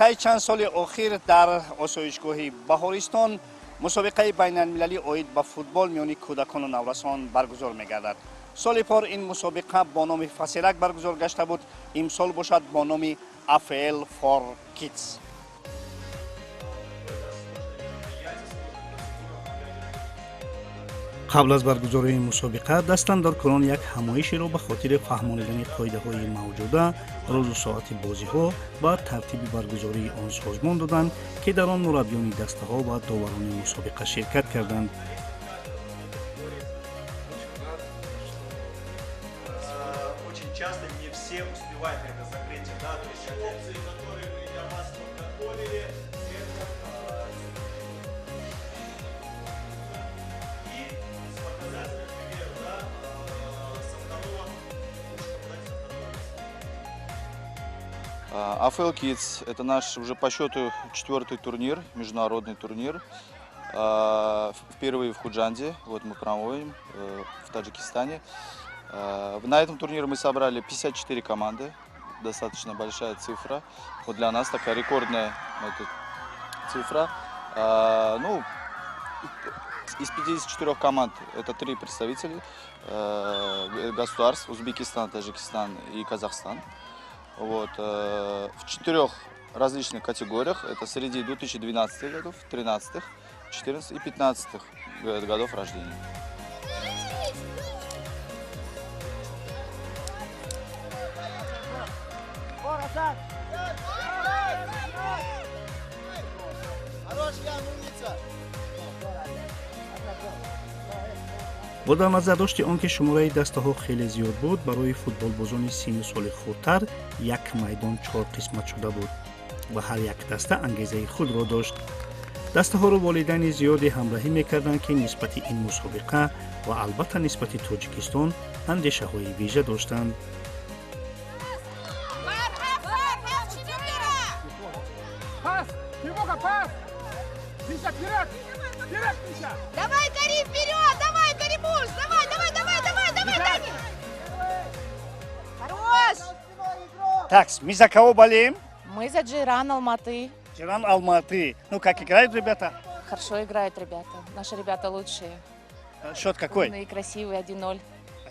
Таи чанд соли охир дар осоишгоҳи Баҳористон мусобиқаи байналмилалӣ оид ба футбол миёни кӯдакону наврасон баргузор мегардад. Соли пор ин мусобиқа бо номи Фасерак баргузор гашта буд, имсол бошад бо номи AFL for Kids. Қабл аз баргузории мусобиқа дастандаркорон як ҳамоишеро ба хотири фаҳмонидани қоидаҳои мавҷуда, рӯзу соати бозиҳо ва тартиби баргузории он созмон доданд, ки дар он мураббиёни дастаҳо ва доварони мусобиқа ширкат карданд. Очень часто не все успевают на это закрытие, да, то есть опции, которые мы для вас подготовили, это и с показателем, к примеру, да, со второго, со второго. AFL Kids – это наш уже по счету четвертый турнир, международный турнир. Впервые в Худжанде, вот мы проводим в Таджикистане. На этом турнире мы собрали 54 команды, достаточно большая цифра. Вот для нас такая рекордная эта цифра. Ну, из 54 команд это 3 представителя государств: Узбекистан, Таджикистан и Казахстан. Вот, в 4 различных категориях, это среди 2012 годов, 13, 14 и 15 годов рождения. Бо дар назардошти он ки шумораи дастаҳо хеле зиёд буд, барои футболбозони синну соли хурдтар як майдон чор қисмат шуда буд ва ҳар як даста ангезаи худро дошт. Дастаҳоро волидайни зиёде ҳамроҳӣ мекарданд, ки нисбати ин мусобиқа ва албатта нисбати Тоҷикистон андешаҳои вижа доштанд. Пас! Тимоха, пас! Миша, вперед! Вперед, Миша! Давай, Карим, вперед! Давай, Каримуш! Давай, давай, давай, давай, давай, Дани! Хорош! Так, мы за кого болеем? Мы за Джейран Алматы. Джейран Алматы. Ну, как играют ребята? Хорошо играют ребята. Наши ребята лучшие. Счет какой? Умные, красивые, 1-0.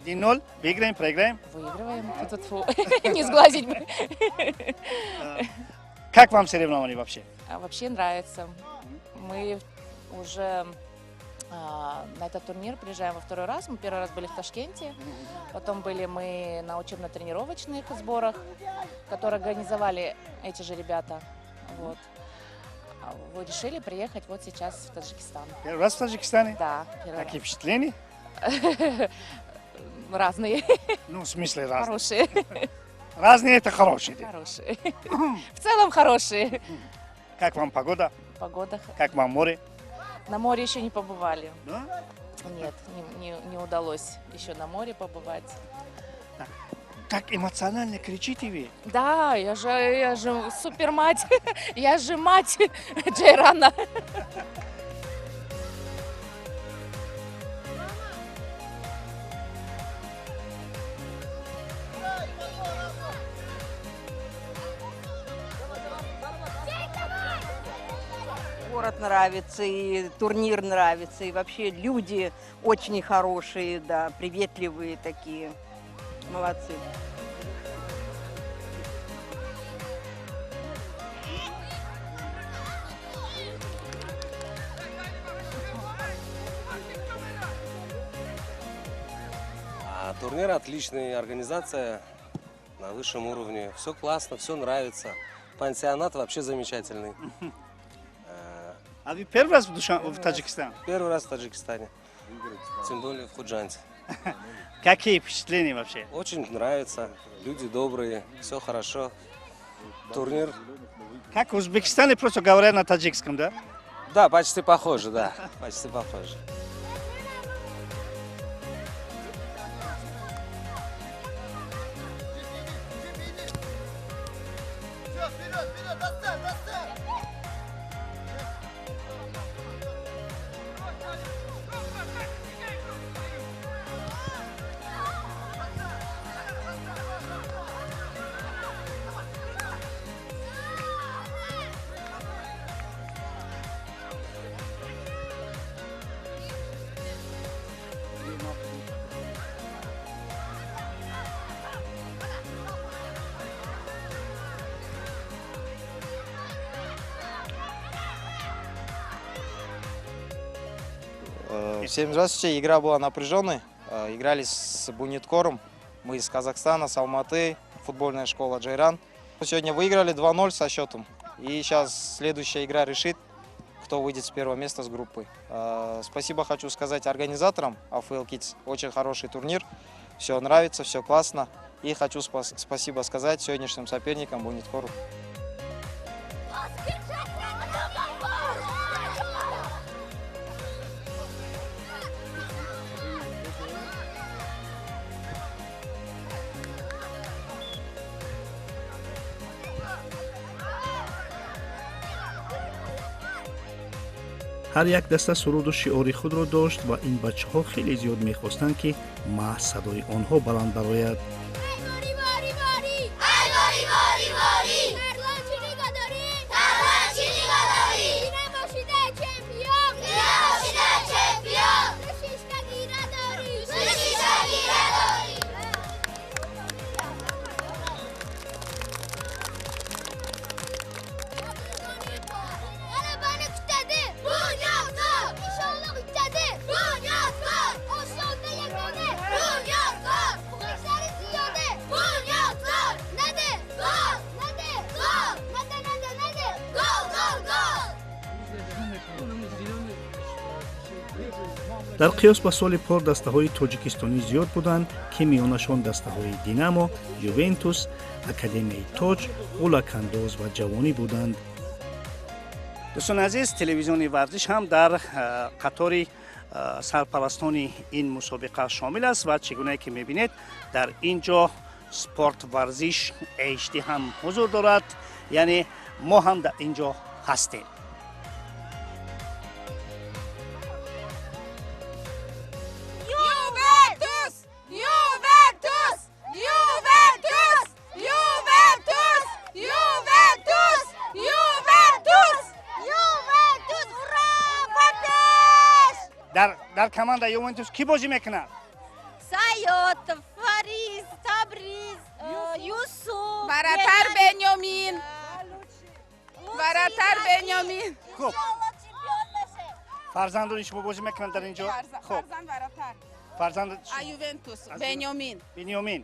1-0. Выиграем, проиграем? Выигрываем. Тьфу-тьфу. Не сглазить бы. Как вам соревнования вообще? А вообще нравится. Мы уже на этот турнир приезжаем во второй раз. Мы первый раз были в Ташкенте, потом были мы на учебно-тренировочных сборах, которые организовали эти же ребята. Вот. Вы решили приехать вот сейчас в Таджикистан. Первый раз в Таджикистане? Да, первый Какие раз. Впечатления? Разные. Ну, в смысле разные? Хорошие. Разные — это хорошие. Хорошие. В целом хорошие. Как вам погода? Погода. Как вам море? На море еще не побывали. Да? Нет, не удалось еще на море побывать. Так эмоционально кричите вы. Да, я же супермать. Я же мать Джейрана. Город нравится, и турнир нравится, и вообще люди очень хорошие, да, приветливые такие. Молодцы. А турнир отличный, организация на высшем уровне. Все классно, все нравится. Пансионат вообще замечательный. А вы первый раз в Таджикистан? Первый раз в Таджикистане. Тем более в Худжанде. Какие впечатления вообще? Очень нравится. Люди добрые, все хорошо. Турнир. Как в Узбекистане, просто говорят на таджикском, да? Да, почти похоже, да. Почти похоже. Все, вперед, вперед, достань, достань! Всем здравствуйте. Игра была напряженной. Играли с Бунёдкором. Мы из Казахстана, с Алматы, футбольная школа Джайран. Сегодня выиграли 2-0 со счетом. И сейчас следующая игра решит, кто выйдет с первого места с группы. Спасибо хочу сказать организаторам AFL Kids. Очень хороший турнир. Все нравится, все классно. И хочу спасибо сказать сегодняшним соперникам Бунёдкору. Ҳар як даста суруду шиори худро дошт ва ин бачаҳо хеле зиёд мехостанд, ки маҳз садои онҳо баланд барояд. Дар қиёс ба соли пор дастаҳои тоҷикистонӣ зиёд буданд, ки миёнашон дастаҳои Динамо, Ювентус, Академияи Тоҷ, Ғулакандоз ва Ҷавонӣ буданд. Дӯстони азиз, телевизиони Варзиш ҳам дар қатори сарпарастони ин мусобиқа шомил аст ва чӣ гунае ки мебинед, дар ин ҷо Спорт Варзиш HD ҳам ҳузур дорад, яъне мо ҳам дар ин ҷо ҳастем. Ювентус! Ювентус! Ювентус! Ювентус! Ювентус! Ювентус! Ювентус! Ура! Ба пеш! Дар команда Ювентус кӣ бозӣ мекунад? Сайотов, Фариз, Табриз, Юсуф, Вратарь Беньямин. Вратарь Беньямин. Хуб. Фарзандони шумо бозӣ мекунанд дар ин ҷо? Хуб. Фарзанд вратарь. Фарзанд Ювентус, Беньямин. Беньямин.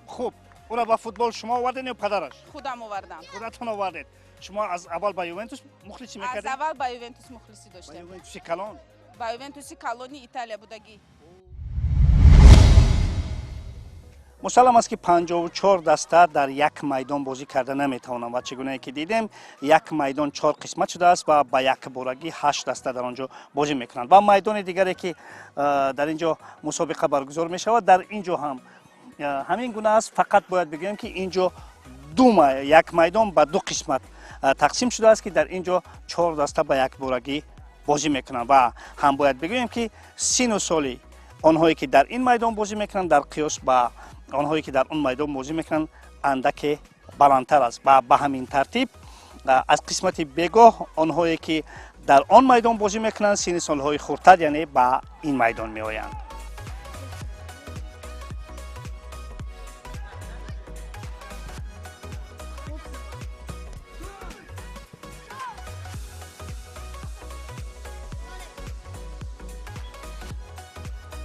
Хуб, ӯро ба футбол шумо овардед ё падараш? Худам овардам. Худатон овардед. Шумо аз аввал ба Ювентус мухлисӣ мекардед? Аз аввал ба Ювентус мухлисӣ доштем. Ба Ювентуси калон? Ба Ювентуси калони Италия будагӣ. Мусаллам аст, ки 54 даста дар як майдон бозӣ карда наметавонанд ва чӣ гунае ки дидем, як майдон чор қисмат шудааст ва ба якборагӣ ҳашт даста дар он ҷо бозӣ мекунанд. Ва майдони дигаре, ки дар ин ҷо мусобиқа баргузор мешавад, дар ин ҷо ҳам ҳамин гуна аст. Фақат бояд бигӯем, ки ин ҷо як майдон ба ду қисмат тақсим шудааст, ки дар ин ҷо чор даста ба якборагӣ бозӣ мекунанд. Ва ҳам бояд бигӯем, ки сину соли онҳое, ки дар ин майдон бозӣ мекунанд, дар қиёс ба онҳое, ки дар он майдон бозӣ мекунанд, андаке баландтар аст. Ва ба ҳамин тартиб аз қисмати бегоҳ онҳое, ки дар он майдон бозӣ мекунанд, синни солҳои хурдтар, яъне ба ин майдон меоянд.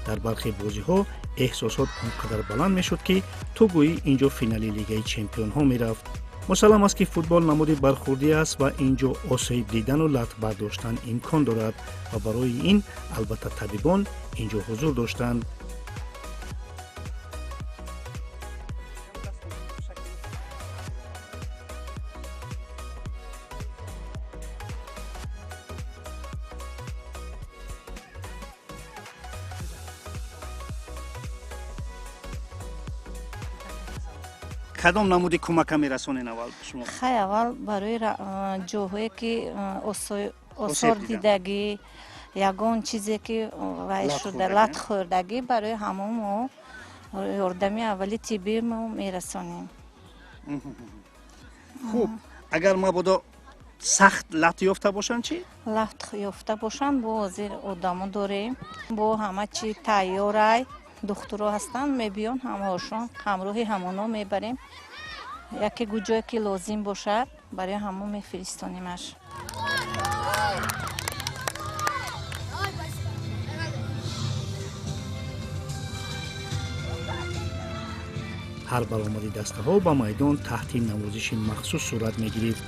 Дар бархе бозиҳо эҳсосот он қадар баланд мешуд, ки ту гӯӣ ин ҷо финали Лигаи чемпионҳо мерафт. Мусаллам аст, ки футбол намуди бархурдӣ аст ва ин ҷо осеб дидану лат бардоштан имкон дорад ва барои ин албатта табибон ин ҷо ҳузур доштанд. Кадом намуди кӯмака мерасонен аввал шумо? Хай, аввал барои ҷоҳое, ки осор дидагӣ, ягон чизе, ки вай шуда, лат хӯрдагӣ, барои ҳамон мо ёрдами аввали тиббӣ мо мерасонем. Хуб, агар мабодо сахт лат ёфта бошанд, чӣ? Лат ёфта бошанд, бо ҳозир одамо дорем, бо ҳама чи тайёрай, духтуро ҳастанд, мебиён ҳамаошон, ҳамроҳи ҳамоно мебарем. Яке ҷое, ки лозим бошад, барои ҳамон мефиристонимаш. Ҳар баромади дастаҳо ба майдон таҳти навозиши махсус сурат мегирифт.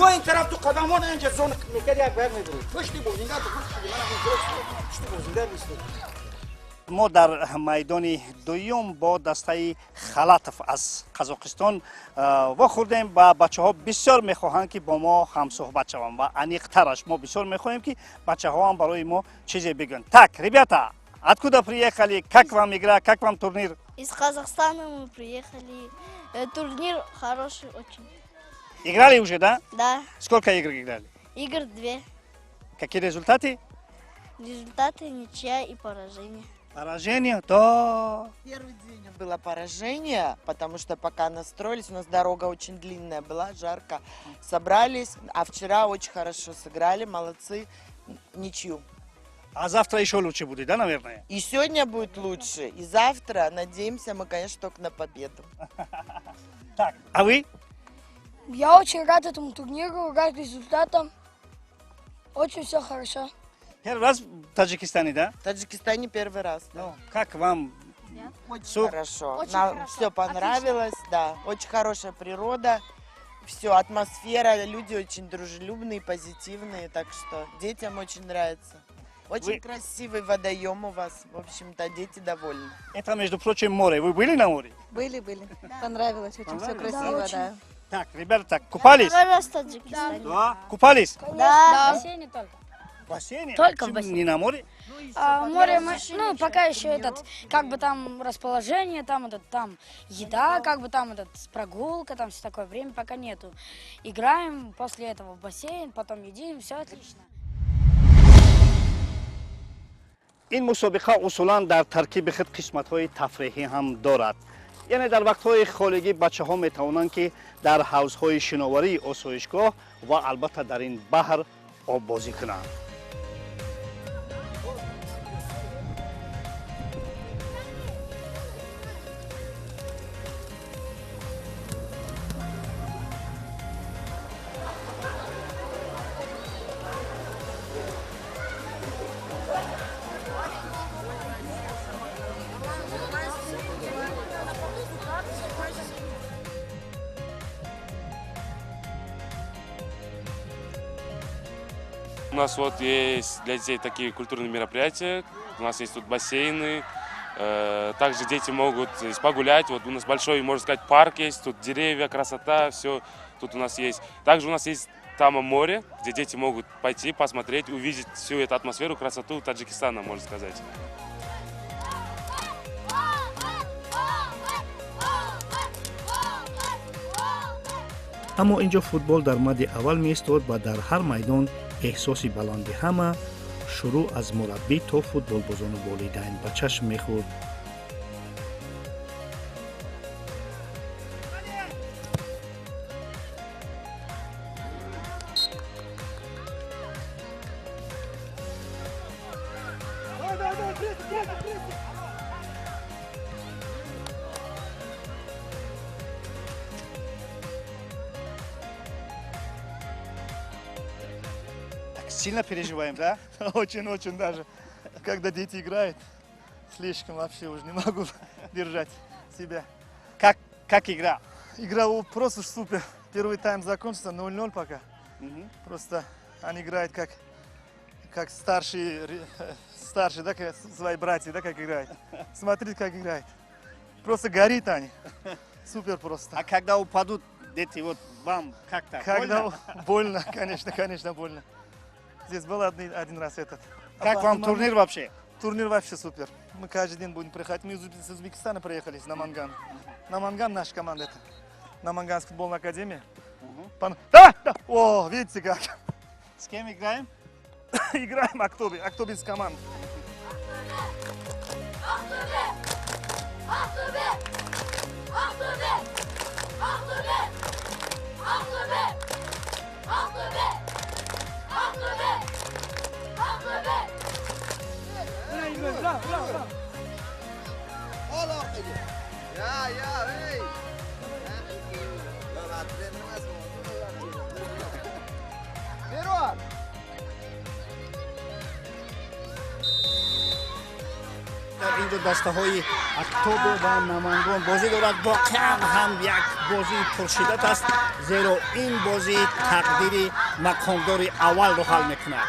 Ё ин тараф ту қадамон инҷа зон мекард, як ба як мебурид. Пушти бозингар ту пушти бозингар мистод. Мо дар майдони дуюм бо дастаи Халатов аз Қазоқистон вохӯрдем ва бачаҳо бисёр мехоҳанд, ки бо мо ҳамсӯҳбат шаванд ва аниқтараш мо бисёр мехоҳем, ки бачаҳо ҳам барои мо чизе бигӯянд. Так, ребята, откуда приехали? Как вам игра? Как вам турнир? Из Казахстана мы приехали. Турнир хороший очень. Играли уже, да? Да. Сколько игр играли? Игр две. Какие результаты? Результаты: ничья и поражение. Поражение, да. Первый день было поражение, потому что пока настроились, у нас дорога очень длинная была, жарко. Собрались, а вчера очень хорошо сыграли, молодцы, ничью. А завтра еще лучше будет, да, наверное? И сегодня будет лучше, и завтра, надеемся мы, конечно, только на победу. Так, а вы? Я очень рад этому турниру, рад результатам. Очень все хорошо. Первый раз в Таджикистане, да? В Таджикистане первый раз. Да. Ну, как вам? Очень хорошо. Очень Нам хорошо. все понравилось, Отлично. Да. Очень хорошая природа, все, атмосфера, люди очень дружелюбные, позитивные, так что детям очень нравится. Очень красивый водоем у вас, в общем-то, дети довольны. Это, между прочим, море. Вы были на море? Были, были. Понравилось, очень все Понравилось? красиво, Да, очень. да. Так, ребята, так, купались? Первый раз в Таджикистане. Да. Купались? Да. В бассейне только. В бассейне? Только в Почему бассейне. Не на море? А, море мы, ну, пока еще этот, как бы там расположение, там этот, там еда, как бы там этот, прогулка, там все такое, время пока нету. Играем после этого в бассейн, потом едим, все отлично. Ин мусобиқа усулан дар таркиби худ қисматҳои тафреҳӣ ҳам дорад, яъне дар вақтҳои холигӣ бачаҳо метавонанд, ки дар ҳавзҳои шиноварии осоишгоҳ ва албатта дар ин баҳр оббозӣ кунанд. У нас вот есть для детей такие культурные мероприятия, у нас есть тут бассейны, также дети могут здесь погулять. Вот у нас большой, можно сказать, парк есть, тут деревья, красота, все тут у нас есть. Также у нас есть там море, где дети могут пойти, посмотреть, увидеть всю эту атмосферу, красоту Таджикистана, можно сказать. Аммо ин ҷо футбол дар мадди аввал меистод ва дар ҳар майдон эҳсоси баланди ҳама, шурӯъ аз мураббӣ то футболбозону волидайн, ба чашм мехӯрд. Сильно переживаем, да? Очень-очень даже. Когда дети играют, слишком вообще уже не могу держать себя. Как игра? Игра просто супер. Первый тайм закончился 0-0 пока. Просто они играют как старшие, да, как свои братья, да, как играют. Смотрите, как играют. Просто горит они. Супер просто. А когда упадут дети, вот вам как-то Когда больно? Больно, конечно, конечно, больно. Здесь был один раз этот. Как вам турнир вообще? Турнир вообще супер. Мы каждый день будем приходить. Мы из Узбекистана приехали, из Намангана. Наманган наша команда это. Наманганская футбольная академия. Да, да! О, видите как. С кем играем? Играем Актобе, актобинская команда. Дар инҷо дастаҳои Актобе ва Намангон бозӣ дорад. Воқеан ҳам як бозии пуршиддат аст, зеро ин бозӣ тақдири мақомдори аввалро ҳал мекунад.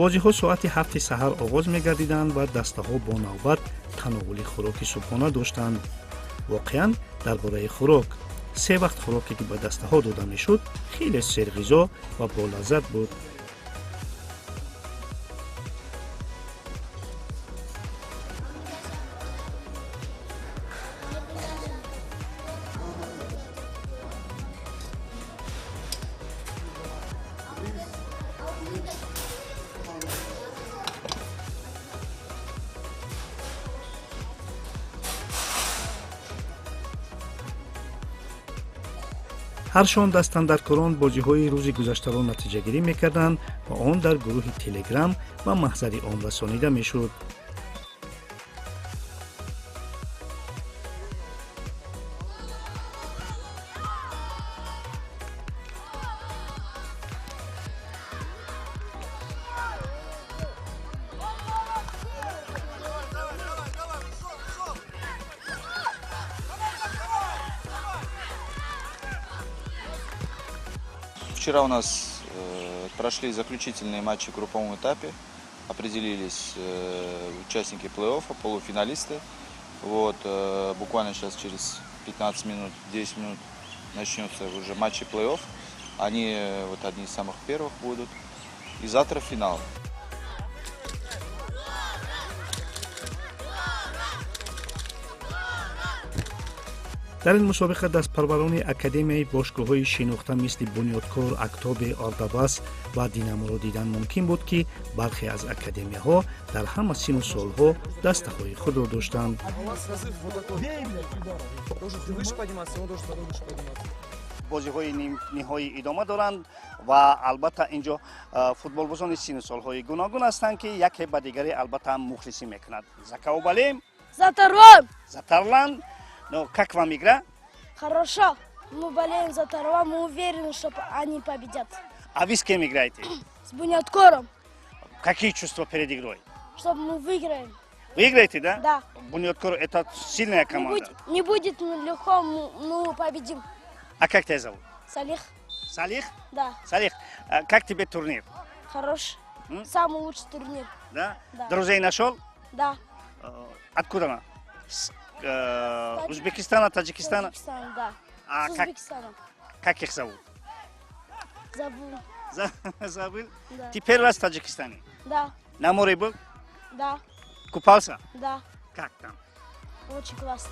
Бозиҳо соати 7 саҳар оғоз мегардиданд ва дастаҳо бо навбат тановули хӯроки субҳона доштанд. Воқеан, дар бораи хӯрок, се вақт хӯроке ки ба дастаҳо дода мешуд, хеле серғизо ва болаззат буд. Ҳар шом дастандаркорон бозиҳои рӯзи гузаштаро натиҷагирӣ мекарданд ва он дар гурӯҳи Телеграм ба маҳзари ом расонида мешуд. Вчера у нас прошли заключительные матчи в групповом этапе, определились участники плей-оффа, полуфиналисты. Вот, буквально сейчас через 15 минут, 10 минут начнется уже матчи плей-офф. Они вот одни из самых первых будут. И завтра финал. Дар ин мусобиқа дастпарварони академияи бошгоҳҳои шинохта мисли Бунёдкор, Актобе, Ордабас ва Динаморо дидан мумкин буд, ки бархе аз академияҳо дар ҳама сину солҳо дастаҳои худро доштанд. Бозиҳои ниҳоӣ идома доранд ва албатта инҷо футболбозони сину солҳои гуногун ҳастанд, ки яке ба дигаре албатта мухлисӣ мекунад. За кого болеем? За Тарлан! За Тарлан. Ну, как вам игра? Хорошо. Мы болеем за Тарлан, мы уверены, что они победят. А вы с кем играете? С Бунёдкором. Какие чувства перед игрой? Чтобы мы выиграем. Выиграете, да? Да. Бунёдкор – это сильная команда. Не будет легко, мы победим. А как тебя зовут? Салих. Салих? Да. Салих, как тебе турнир? Хорош. Самый лучший турнир. Да? Да. Друзей нашел? Да. Откуда она? Узбекистана, Таджикистана? Таджикистана, да. А с Узбекистана. Как их зовут? Забыл. Забыл? Да. Ты первый раз в Таджикистане? Да. На море был? Да. Купался? Да. Как там? Очень классно.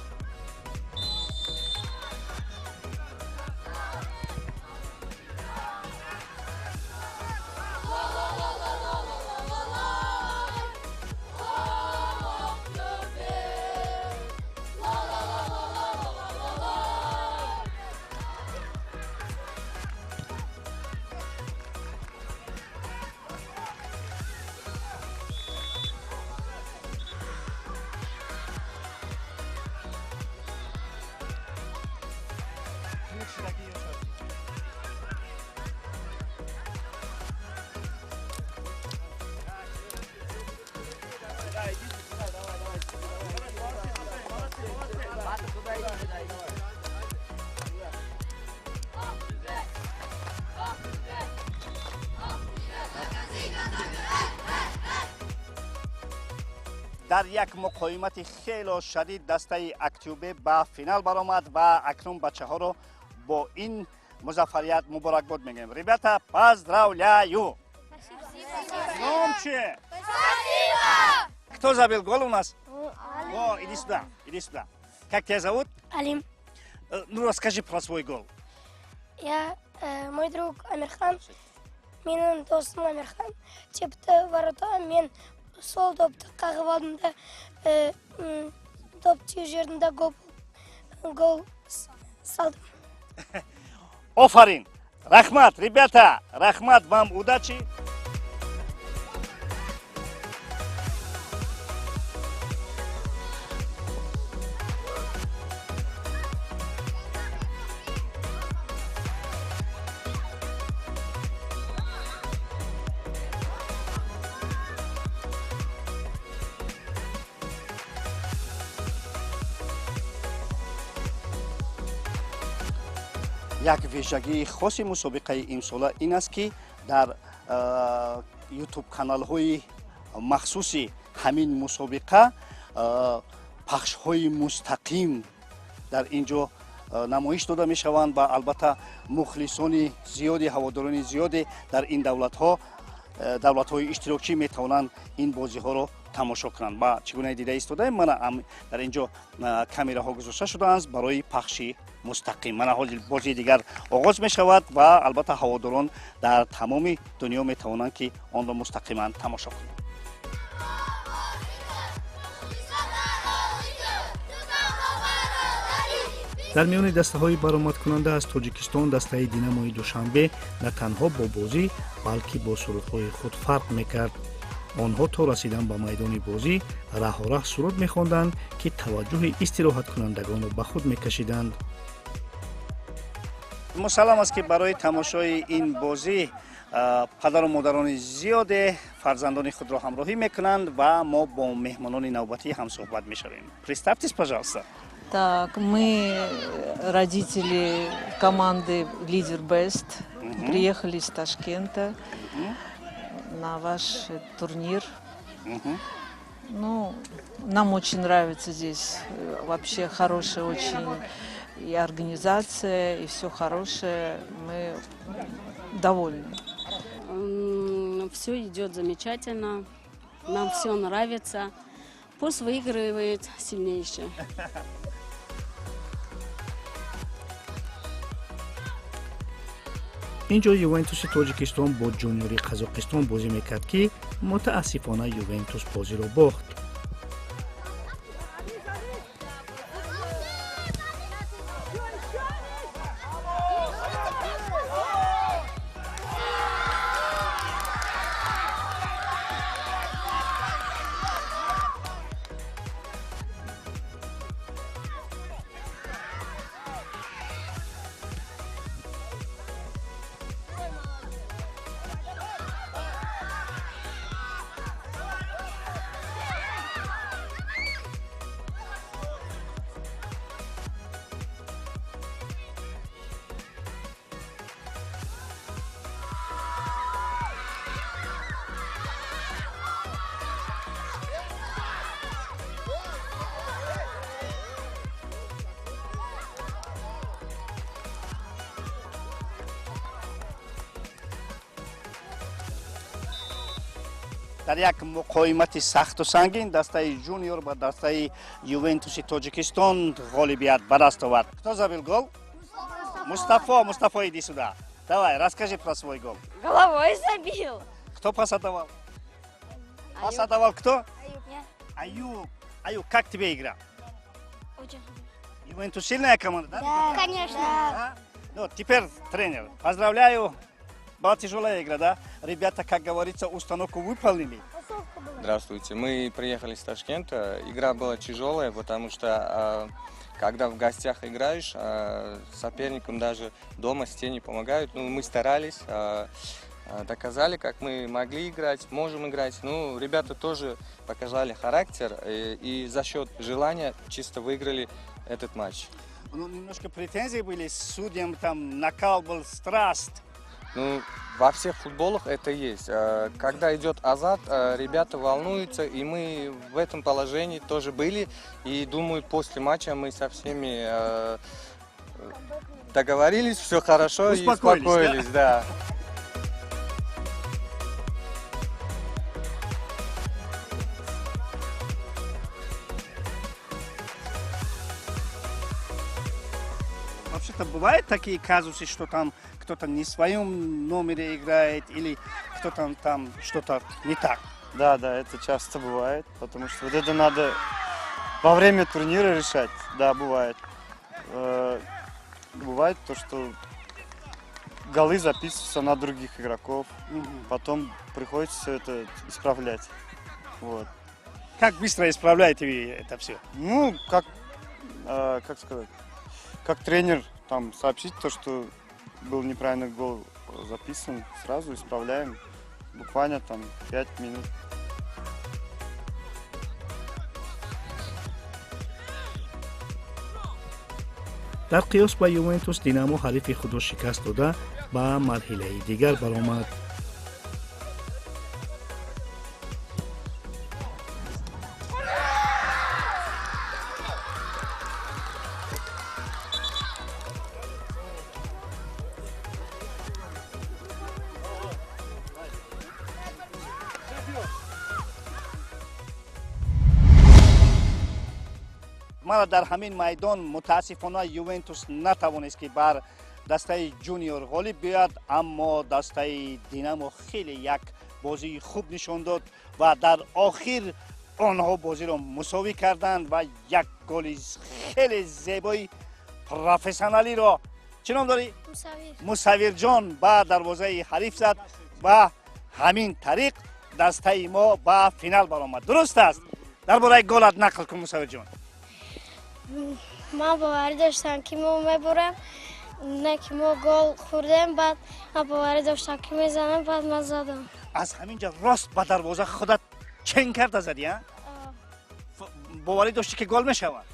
Дар як муқоимати хело шадид дастаи Актюбе ба финал баромад ва акнун бачаҳоро бо ин музаффарият муборакбод мегӯем. Ребята, поздравляю! Громче! Спасибо! Кто забил гол у нас? О, иди сюда, иди сюда. Как тебя зовут? Алим. Ну, расскажи про свой гол. Я, мой друг Амирхан, менің досым Амирхан, тепті ворота, мен сол допты қағып алдым да, доп тиіп жібердім да гол салдым. Офарин! Рахмат, ребята! Рахмат вам, удачи! Як вижагии хоси мусобиқаи имсола ин аст, ки дар ютуб каналҳои махсуси ҳамин мусобиқа пахшҳои мустақим дар ин ҷо намоиш дода мешаванд ва албатта мухлисони зиёди, ҳаводорони зиёде дар ин давлатҳои иштирокчӣ метавонанд ин бозиҳоро тамошо кунанд. Ва чӣ гуна дида истодаем, мана дар ин ҷо камераҳо гузошта шудаанд барои пахши мустақим. Мана ҳозир бозии дигар оғоз мешавад ва албатта ҳаводорон дар тамоми дунё метавонанд, ки онро мустақиман тамошо кунанд. Дар миёни дастаҳои баромадкунанда аз Тоҷикистон дастаи Динамои Душанбе на танҳо бо бозӣ, балки бо сурудҳои худ фарқ мекард. Онҳо то расидан ба майдони бозӣ раҳораҳ суруд мехонданд, ки таваҷҷӯҳи истироҳаткунандагонро ба худ мекашиданд. Мусаллам аст, ки барои тамошои ин бозӣ падару модарони зиёде фарзандони худро ҳамроҳӣ мекунанд ва мо бо меҳмонони навбатӣ ҳамсӯҳбат мешавем. Представьтесь, пожалуйста. Так, мы родители команды «Лидер Бест», приехали из Ташкента на ваш турнир. Ну, нам очень нравится здесь. Вообще хорошая очень и организация, и все хорошее. Мы довольны. Все идет замечательно. Нам все нравится. Пусть выигрывает сильнейший. Ин ҷо Ювентуси Тоҷикистон бо Ҷуниори Қазоқистон бозӣ мекард, ки мутаассифона Ювентус бозиро бохт. Дар як муқоимати сахту сангин дастаи Ҷуниор ба дастаи Ювентуси Тоҷикистон ғолибият ба даст овард. Кто забил гол? Мустафо. Мустафо, иди сюда. Давай, расскажи про свой гол. Головой забил. Кто пас отдавал? Пас отдавал кто? Аюб. Аюб, как тебе игра? Очень. Ювентус сильная команда, да? Да, конечно. Да? Ну, теперь тренер. Поздравляю. Была тяжелая игра, да? Ребята, как говорится, установку выполнили. Здравствуйте. Мы приехали из Ташкента. Игра была тяжелая, потому что когда в гостях играешь, соперникам даже дома стены помогают. Ну, мы старались, доказали, как мы могли играть, можем играть. Ну, ребята тоже показали характер и за счет желания чисто выиграли этот матч. Ну, немножко претензии были с судьям, там накал был, страсть. Ну, во всех футболах это есть. Когда идет азарт, ребята волнуются, и мы в этом положении тоже были. И думаю, после матча мы со всеми договорились, все хорошо и успокоились, да. Вообще-то бывают такие казусы, что там кто-то не в своем номере играет или кто-то там что-то не так? Да, да, это часто бывает, потому что вот это надо во время турнира решать. Да, бывает. Бывает то, что голы записываются на других игроков, потом приходится все это исправлять. Вот. Как быстро исправляете вы это все? Ну, как сказать, как тренер там сообщить то, что был неправильный гол записан, сразу исправляем, буквально там 5 минут. Дар қиёс ба Ювентус, Динамо ҳарифи худро шикаст дода ба марҳилаи дигар баромад. Мара дар ҳамин майдон мутаассифона Ювентус натавонист, ки бар дастаи Ҷуниор ғолиб биёяд, аммо дастаи Динамо хеле як бозии хуб нишон дод ва дар охир онҳо бозиро мусовӣ карданд ва як голи хеле зебои профессионалиро, чӣ ном дорӣ? Мусавирҷон ба дарвозаи ҳариф зад ва ҳамин тариқ дастаи мо ба финал баромад. Дуруст аст? Дар бораи голат нақл кун, Мусавирҷон. Ман боварӣ доштам, ки мо мебурем, не ки мо гол хӯрдем, баъд ман боварӣ доштам, ки мезанам, баъд ман задам. Аз ҳамин ҷо рост ба дарвоза худат чен карда задӣ, а? Боварӣ доштӣ, ки гол мешавад?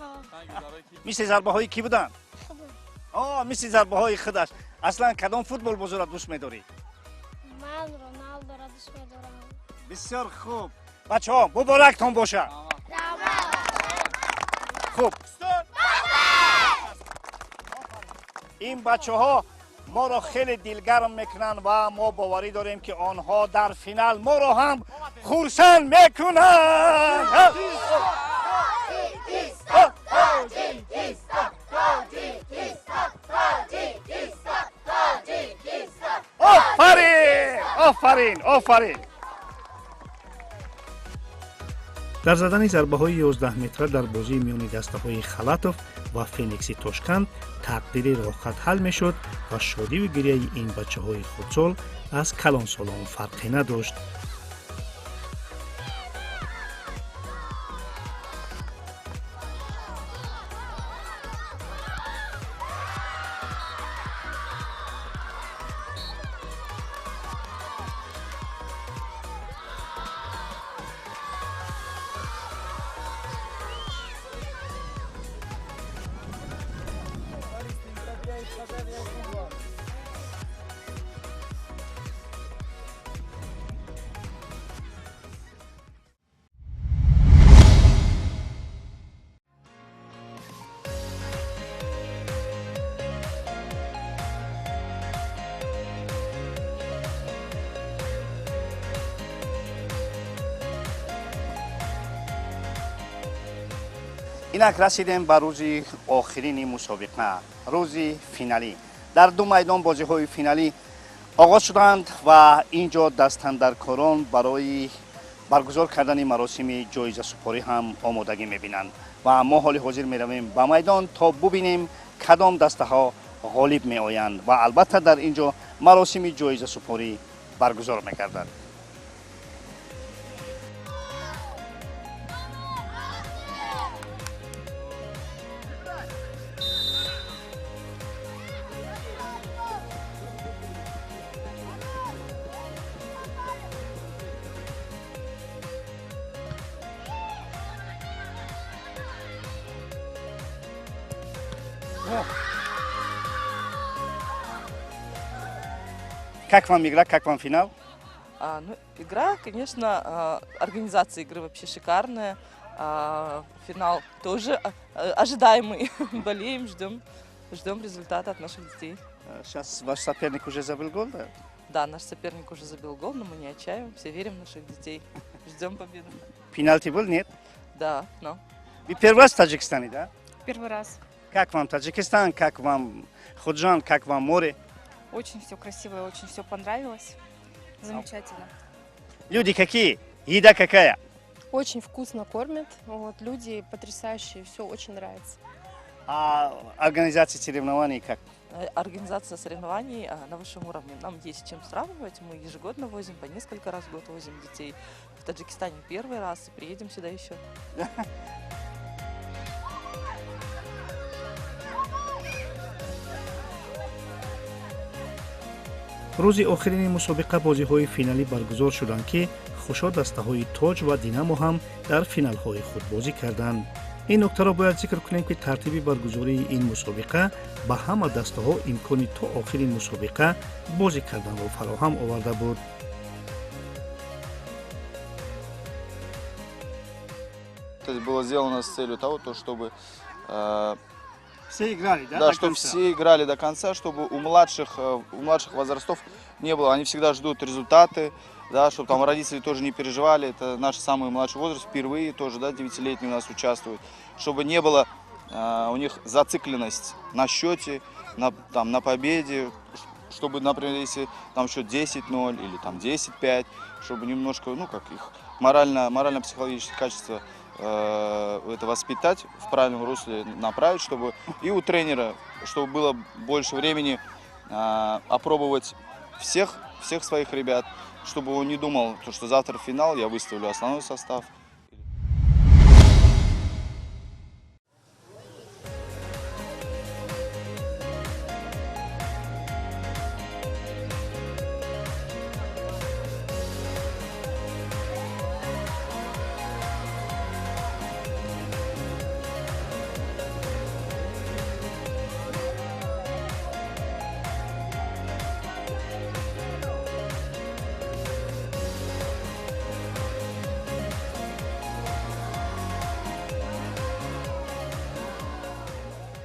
Мисли зарбаҳои кӣ буданд? Мисли зарбаҳои худаш. Аслан кадом футболбозоро дӯст медорӣ? Ман Роналдоро дӯст медорам. Бисёр хуб. Бачаҳо, муборактон бошад. Хуб, ин бачаҳо моро хеле дилгарм мекунанд ва мо боварӣ дорем, ки онҳо дар финал моро ҳам хурсанд мекунанд. Офарин, офарин, офарин! Дар задани зарбаҳои 11 метра дар бозии миёни дастаҳои Халатов ва Феникси Тошканд тақдири роҳхат ҳал мешуд ва шодиву гирияи ин бачаҳои хурдсол аз калонсолон фарқе надошт. Инак расидем ба рӯзи охирини мусобиқа, рӯзи финалӣ. Дар ду майдон бозиҳои финалӣ оғоз шуданд ва ин ҷо дастандаркорон барои баргузор кардани маросими ҷоизасупорӣ ҳам омодагӣ мебинанд ва мо ҳоли ҳозир меравем ба майдон, то бубинем кадом дастаҳо ғолиб меоянд ва албатта дар ин ҷо маросими ҷоизасупорӣ баргузор мегардад. Как вам игра, как вам финал? Ну, игра, конечно, организация игры вообще шикарная. Финал тоже ожидаемый. Болеем, ждем, ждем результата от наших детей. Сейчас ваш соперник уже забил гол, да? Да, наш соперник уже забил гол, но мы не отчаиваемся, верим в наших детей. Ждем победы. Пенальти был, нет? Да, но. Вы первый раз в Таджикистане, да? Первый раз. Как вам Таджикистан, как вам Худжанд, как вам море? Очень все красиво, очень все понравилось. Замечательно. Люди какие? Еда какая? Очень вкусно кормят. Вот, люди потрясающие, все очень нравится. А организация соревнований как? Организация соревнований на высшем уровне. Нам есть чем сравнивать. Мы ежегодно возим, по несколько раз в год возим детей. В Таджикистане первый раз, и приедем сюда еще. Рӯзи охирини мусобиқа бозиҳои финалӣ баргузор шуданд, ки хушо дастаҳои Тоҷ ва Динамо ҳам дар финалҳои худ бозӣ карданд. Ин нуктаро бояд зикр кунем, ки тартиби баргузории ин мусобиқа ба ҳама дастаҳо имкони то охири мусобиқа бозӣ карданро фароҳам оварда буд. Это было сделано с целью того, то, чтобы все играли, да? Да, чтобы все играли до конца, чтобы у младших возрастов не было. Они всегда ждут результаты, да, чтобы там родители тоже не переживали. Это наш самый младший возраст, впервые тоже, да, 9-летний у нас участвует. Чтобы не было у них зацикленность на счете, там, на победе, чтобы, например, если там счет 10-0 или там 10-5, чтобы немножко, ну, как их морально-психологические качества это воспитать, в правильном русле направить, чтобы и у тренера, чтобы было больше времени опробовать всех своих ребят, чтобы он не думал, то, что завтра финал, я выставлю основной состав.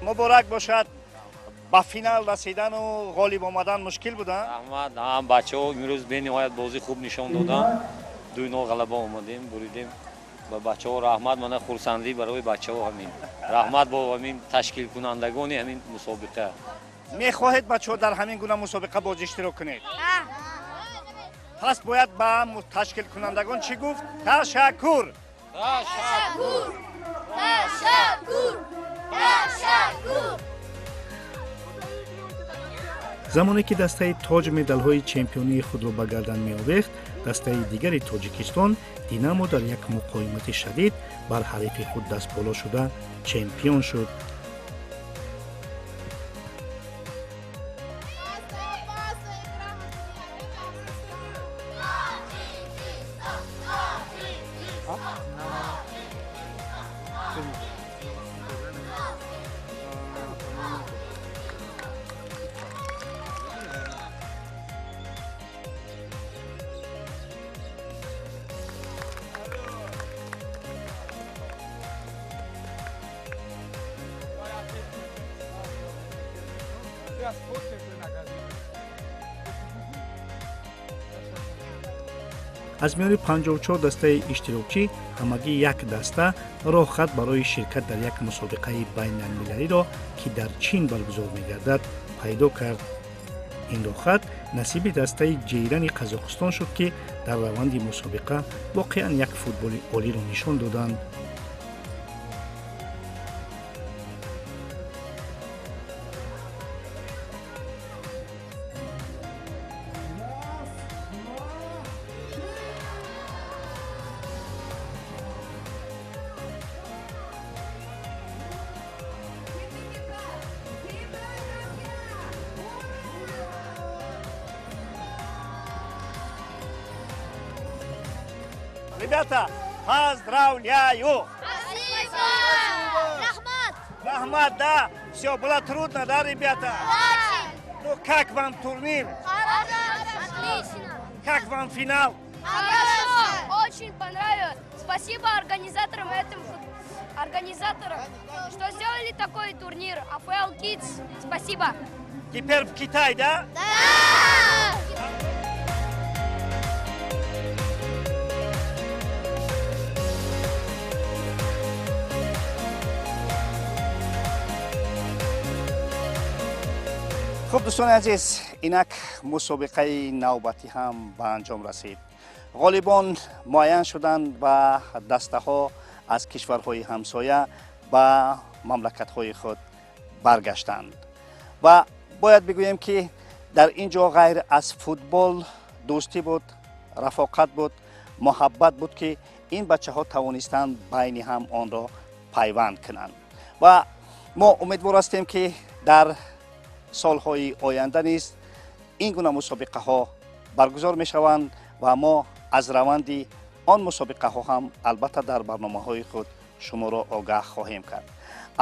Муборак бошад, ба финал расидану ғолиб омадан мушкил буда? Раҳмат. Ҳам бачаҳо имрӯз бениҳоят бозӣ хуб нишон доданд, 2-0 ғалаба омадем, буридем. Ба бачаҳо раҳмат, мана хурсандӣ барои бачаҳо ҳамин. Раҳмат бо ҳамин ташкилкунандагони ҳамин мусобиқа. Мехоҳед, бачаҳо, дар ҳамин гуна мусобиқа боз иштирок кунед? Пас бояд ба ташкилкунандагон чӣ гуфт? Ташаккур! Ташаккур! Ташаккур! Ташаккур! Замоне ки дастаи Тоҷ медалҳои чемпионии худро ба гардан меовехт, дастаи дигари Тоҷикистон, Динамо, дар як муқовимати шадид бар ҳарифи худ дастболо шуда чемпион шуд. Аз миёни 54 дастаи иштирокчӣ ҳамагӣ як даста роҳхат барои ширкат дар як мусобиқаи байналмилалиро, ки дар Чин баргузор мегардад, пайдо кард. Ин роҳхат насиби дастаи Ҷейрани Қазоқистон шуд, ки дар раванди мусобиқа воқеан як футболи олиро нишон доданд. Ребята, поздравляю! Спасибо! Раҳмат! Раҳмат, да? Все, было трудно, да, ребята? Очень! Ну, как вам турнир? Хорошо! Как вам финал? Хорошо, очень понравилось. Спасибо организаторам этим организаторам, что сделали такой турнир АФЛ Kids. Спасибо. Теперь в Китай, да? Да! Хуб, дӯстони азиз, инак мусобиқаи навбатӣ ҳам ба анҷом расид. Ғолибон муайян шуданд ва дастаҳо аз кишварҳои ҳамсоя ба мамлакатҳои худ баргаштанд. Ва бояд бигӯем, ки дар ин ҷо ғайр аз футбол дӯстӣ буд, рафоқат буд, муҳаббат буд, ки ин бачаҳо тавонистанд байни ҳам онро пайванд кунанд. Ва мо умедвор ҳастем, ки дар солҳои оянда низ ин гуна мусобиқаҳо баргузор мешаванд ва мо аз раванди он мусобиқаҳо ҳам албатта дар барномаҳои худ шуморо огаҳ хоҳем кард.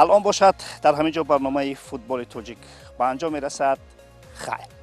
Алон бошад, дар ҳамин ҷо барномаи футболи тоҷик ба анҷом мерасад. Хайр.